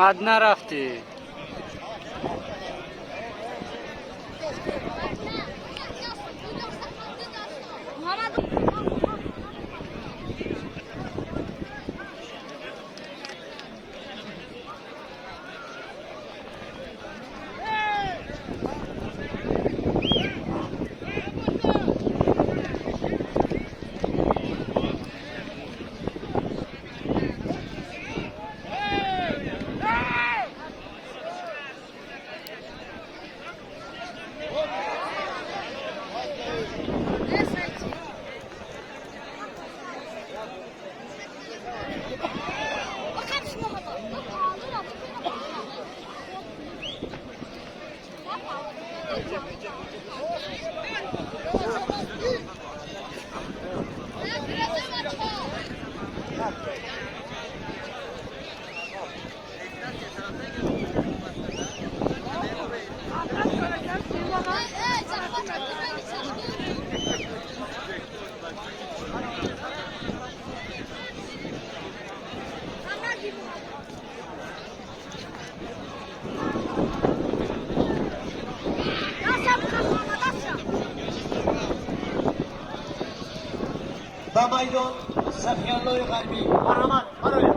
Мадина рафтӣ. Ба майдон Сафияллои Ғарбӣ, марҳамат, барояд.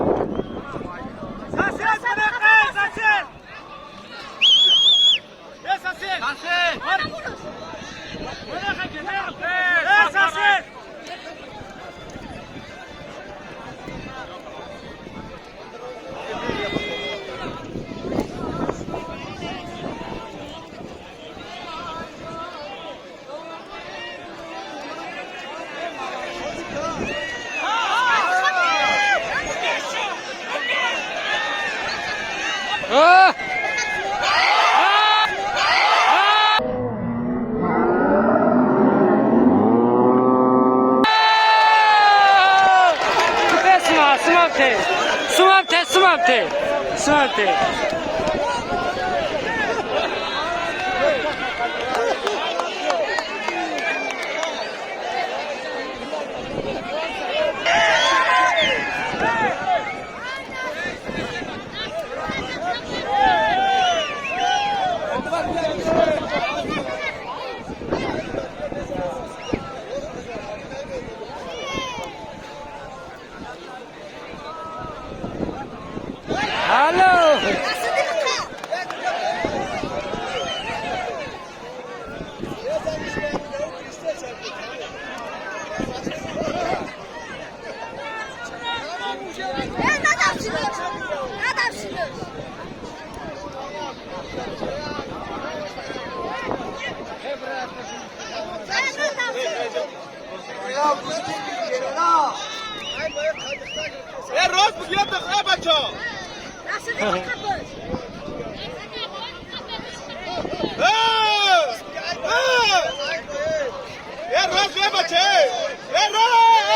А! Сумамте, сумамте, сумамте, сумамте. Алло! راست بگیر بچه ها. راست بگیر بچه. راست.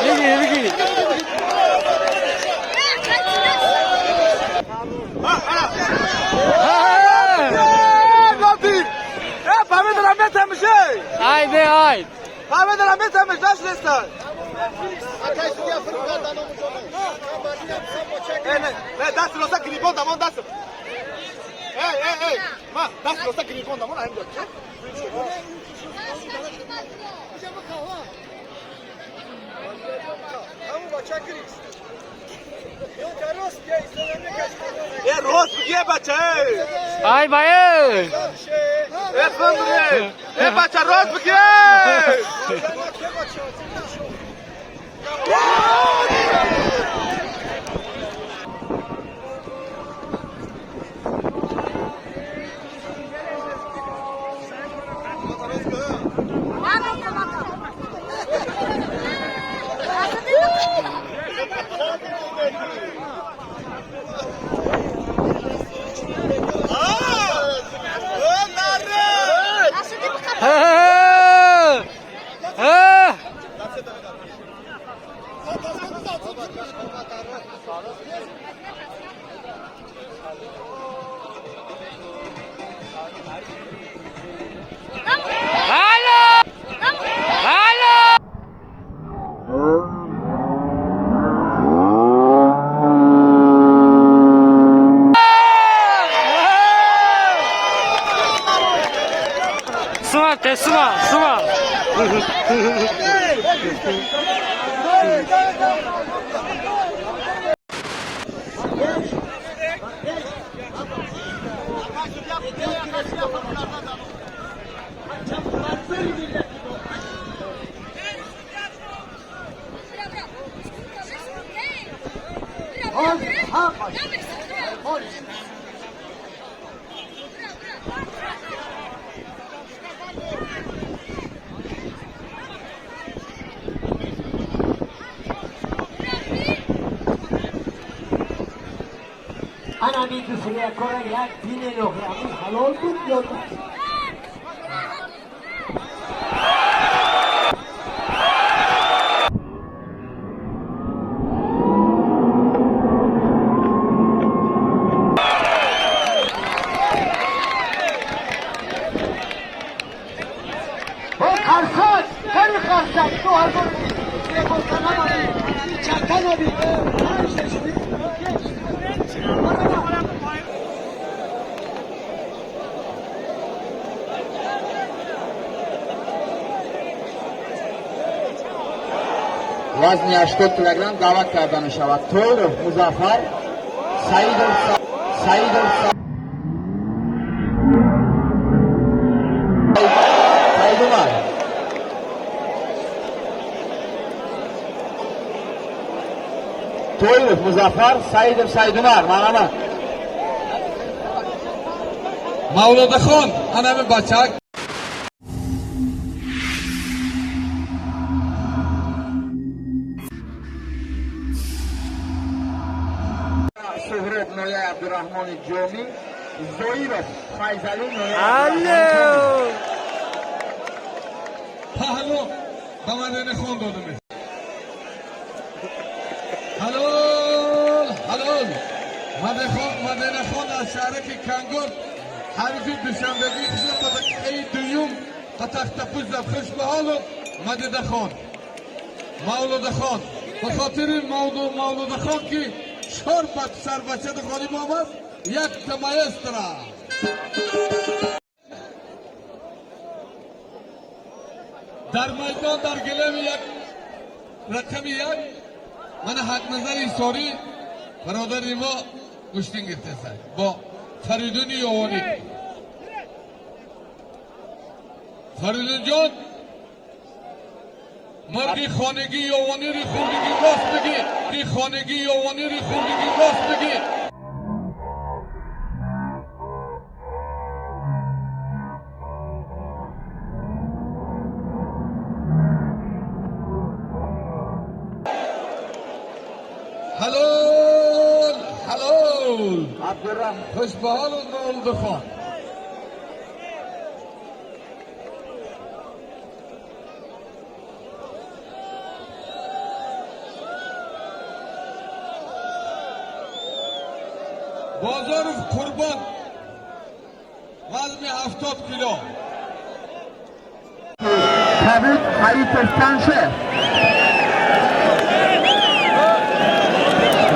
Бигир, бигир. Ай бе ай. دست راست گریبان دمان دست. ای ای ای ما دست راست گریبان دمان هم داد. ای راست بگی بچه. Ай бае. ای فندره. ای بچه راست بگی. А! А! Teslim al, teslim al, teslim al. انا می دوسری کار یک دین الهی همون حلال بود یا نه؟ او خرسک خیلی خرسک 2020 رکورد چند نبی Вазни 80 килограмм даъват карда мешавад Тоиров Музаффар, Саидов, Саидов, Саидумар. Тоиров Музаффар, Саидов Саидумар. Марҳамат. Мавлодахон, анами бачак. Суҳроб Нояй Абдураҳмони Ҷомӣ, Зоиров Файзалӣ Нояй Абдураҳмони Ҷомӣ. Alo. Паҳлу ба Мадинахон дода мешавад. Ҳалол, ҳалол. Мадинахон аз шаҳраки Кангон ҳарифи душанбегии худро ба дақиқаи дуюм ба тахтапӯш зад. Хуш ба ҳолу Мадинахон, Мавлудахон. Ба хотири Мавлудахон, ки чор сарбачаи ғолиб омад, якта маэстро. Дар майдон, дар гилеми як, рақами як, мана Ҳақназари Ҳисорӣ, бародари мо, гӯштин гирифтеста бо Фаридуни Ёвонӣ. Фаридунҷон, марди хонагӣ ёвонири хурдигӣ рост бигӣ, хонагӣ ёвонири хурдигӣ рост бигӣ. Ҳалол, ҳалол. Абдураҳмон. Хуш ба ҳолут, Мавлудхон. Бозоров Қурбон, вазни 70 кило. Кабуд Ҳарипов Паншер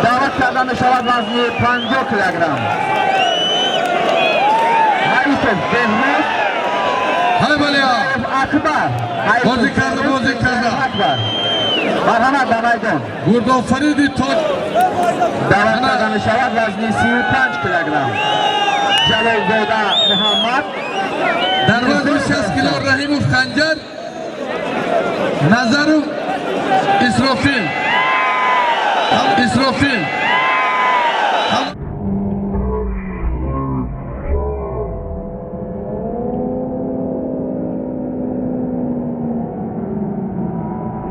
даъват карда мешавад, вазни 50 килограмм, Ҳарипов Беҳмуд. Ҳай, балия. Акбар. Бозӣ карда, бозӣ карда. Акбар, марҳамат ба майдон. Гурдофариди тоҷ. Даъват карда мешавад, вазни 35 килограмм, Ҷалолзода Муҳаммад. Дар вазни 60 кило Раҳимов Ханҷар, Назаров Исрофил, Исрофил.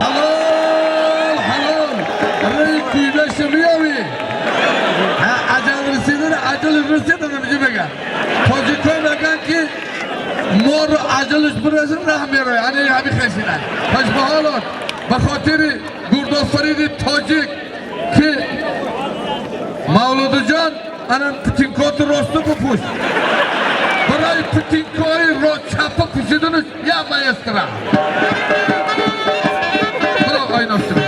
Ҳалол, ҳалол. Рӯи кӯйлаша меёвӣ, аҷал расидан, аҷал расидан меган. Тоҷикҳо меган, ки моро аҷалаш бирасад, раҳ мерояд. Ани ҳами хешина. Пас ба ҳолот, ба хотири гурдофариди тоҷик, ки Мавлудуҷон, ана путинкоти росту бупӯш. Барои путинкои чапа пӯшиданаш я маэстро. Худо ойношуд.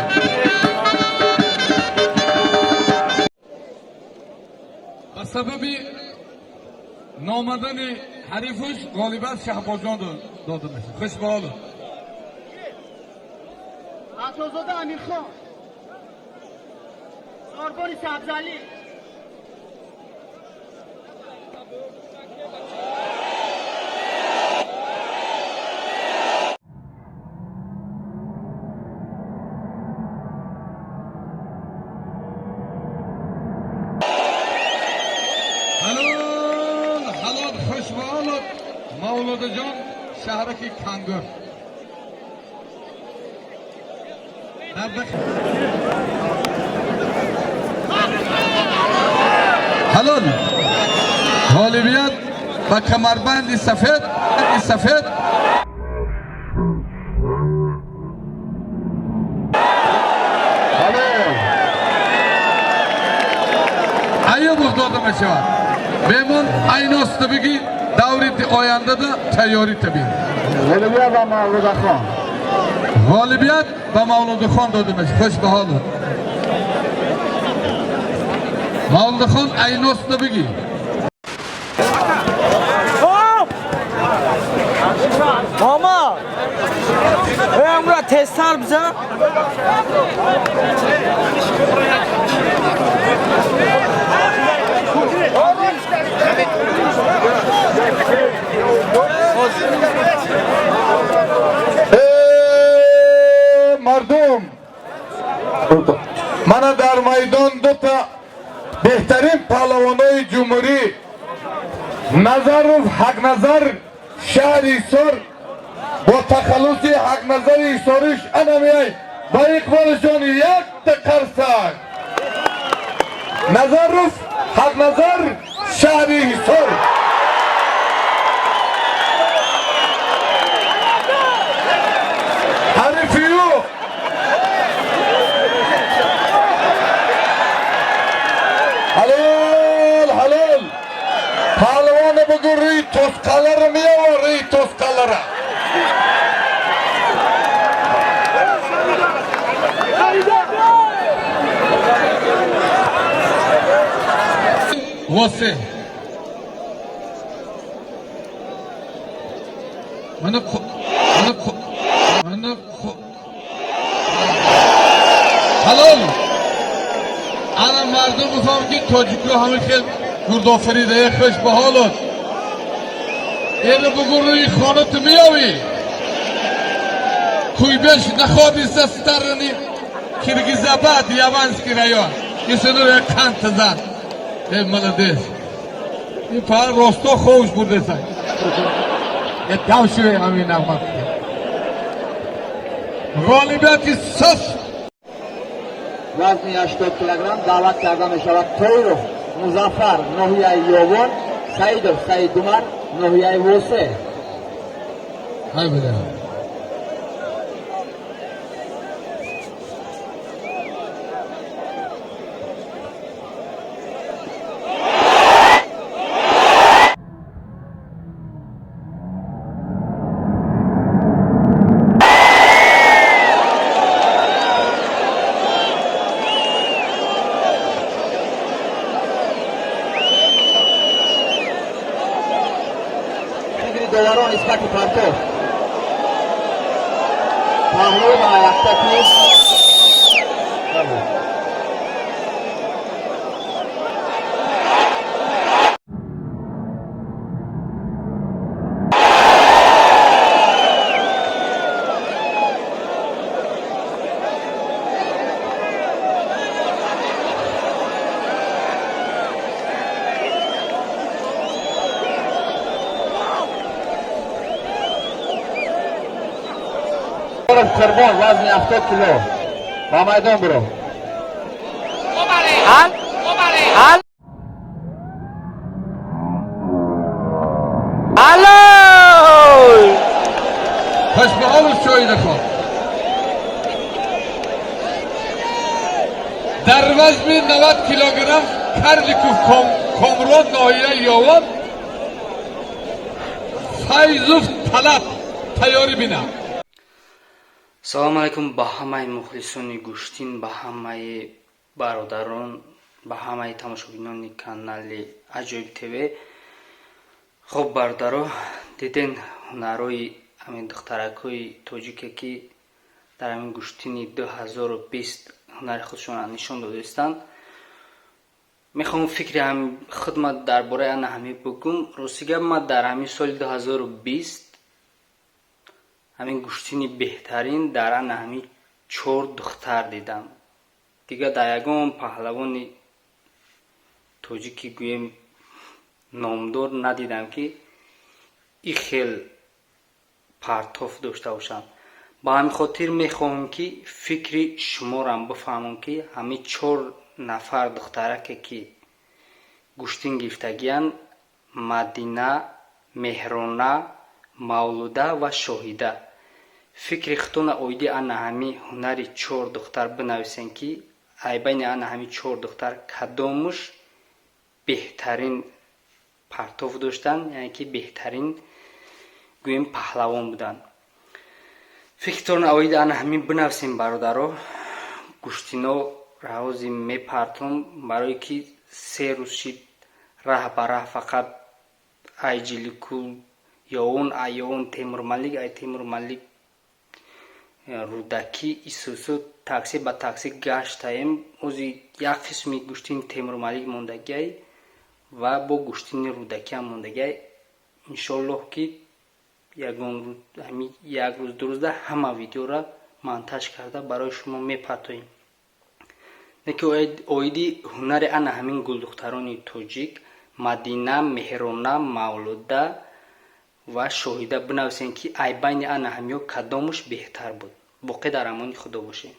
Ба сабаби Омадани ҳарифуш ғолибият Шаҳбозҷон дода мешавад. Хуш ба ҳолат. Атозода Амирхон, Сорбони Сабзалӣ. Ҳалол, ҳалол, хуш ба ҳолат, Мавлудаҷон, шаҳраки Кангур. Дар ҳалол, ғолибият ба камарбанди сафед сафед. Ҳалол. Аюбов дода мешавад. Меҳмон айноста бигӣ, даври ояндада тайёрӣ табӣ. Ғолибият ба Мавлудахон. Ғолибият ба Мавлудихон дода мешавад. Хуш ба ҳолат, Мавлудихон, айноста бигӣ. Мама! Эй, амра тезтар бизан. Ey мардум, мана дар майдон дута беҳтарин паҳлавонои ҷумҳурӣ, Назаров Ҳақназар, шаҳри Ҳисор, бо тахаллуси Ҳақназари Ҳисориш ана меяй. Ба иқболишон якта қарсак. Назаров Ҳақназар, шаҳри Ҳисор. Ҳарифи ӯ ҳалол, ҳалол, паҳлавона бугун рӯи тосқалара меява, рӯи тосқалара. Восе мана мана мана ҳалол. Ана мардум бифаҳм, ки тоҷико ҳамин хел гурдофаридае. Хуш ба ҳолот. Эра бугун рӯи хона ту меёвӣ. Куйбеш находится стороны Киргизабад, Яванский район. Исину қанта зад. Э, молодец. Ин фақат росто ховш бурдеса. Е дам шуе ҳамин нағма. Ғолибияти сос. Вазни 80 килограмм даъват карда мешавад Тоиров Музаффар, ноҳияи Ёвон, Саидов Саидумар, ноҳияи Восе. Ҳай буда. Фикри доварон нисбати партов. Паҳлӯ ба яктаки. Қурбон, вазни 70 кило, ба майдон биро. Al al Halol! Хуш ба ҳолу, Шоидахон. Дар вазни 90 килограмм Карликов Комрон, ноҳияи Ёвон, Файзов Талаб тайёрӣ бинам. Салому алайкум ба ҳамаи мухлисони гӯштин, ба ҳамаи бародарон, ба ҳамаи тамошобинони канали Аҷоиб ТВ. Хуб, бародаро, диден ҳунарҳои ҳамин духтаракҳои тоҷике, ки дар ҳамин гӯштини 2020 ҳунари худшонро нишон додаистанд. Мехоҳам фикри худма дар бораи ана ҳамин бигӯм. Рости гап, ман дар ҳамин соли 2020 ҳамин гӯштини беҳтарин дар ана ҳамин чор духтар дидам. Дигар дар ягон паҳлавони тоҷики, гӯем, номдор надидам, ки и хел партоф дошта бошанд. Ба ҳамин хотир мехоҳам, ки фикри шуморам бифаҳмам, ки ҳамин чор нафар духтараке, ки гӯштин гирифтагиянд, Мадина, Меҳрона, Мавлуда ва Шоҳида, фикри худтона оиди ана ҳамин ҳунари чор духтар бинависен, ки ай байни ана ҳамин чор духтар кадомуш беҳтарин партов доштанд, яъне ки беҳтарин, гӯем, паҳлавон буданд. Фикртон оиди ана ҳамин бинависем, бародаро. Гӯштино равози мепартом, барое ки 3 рӯз шид, раҳ ба раҳ фақат ай Ҷиликул ёун, ай ёун Темурмалик, ай Темурмалик Рӯдакӣ, исусу такси ба такси гаштаем. Ози як қисми гӯштини Темурмалик мондагиай ва бо гӯштини Рӯдакиам мондагиай. Иншоаллоҳ, ки ягон ҳами як рӯз, 2 рӯзда ҳама видеора монтаж карда барои шумо мепартоем. Неки оиди ҳунари ана ҳамин гулдухтарони тоҷик, Мадина, Меҳрона, Мавлуда ва Шоҳида, бинависем, ки ай байни ана ҳамиё кадомуш беҳтар буд. Боқӣ дар амони Худо бошед.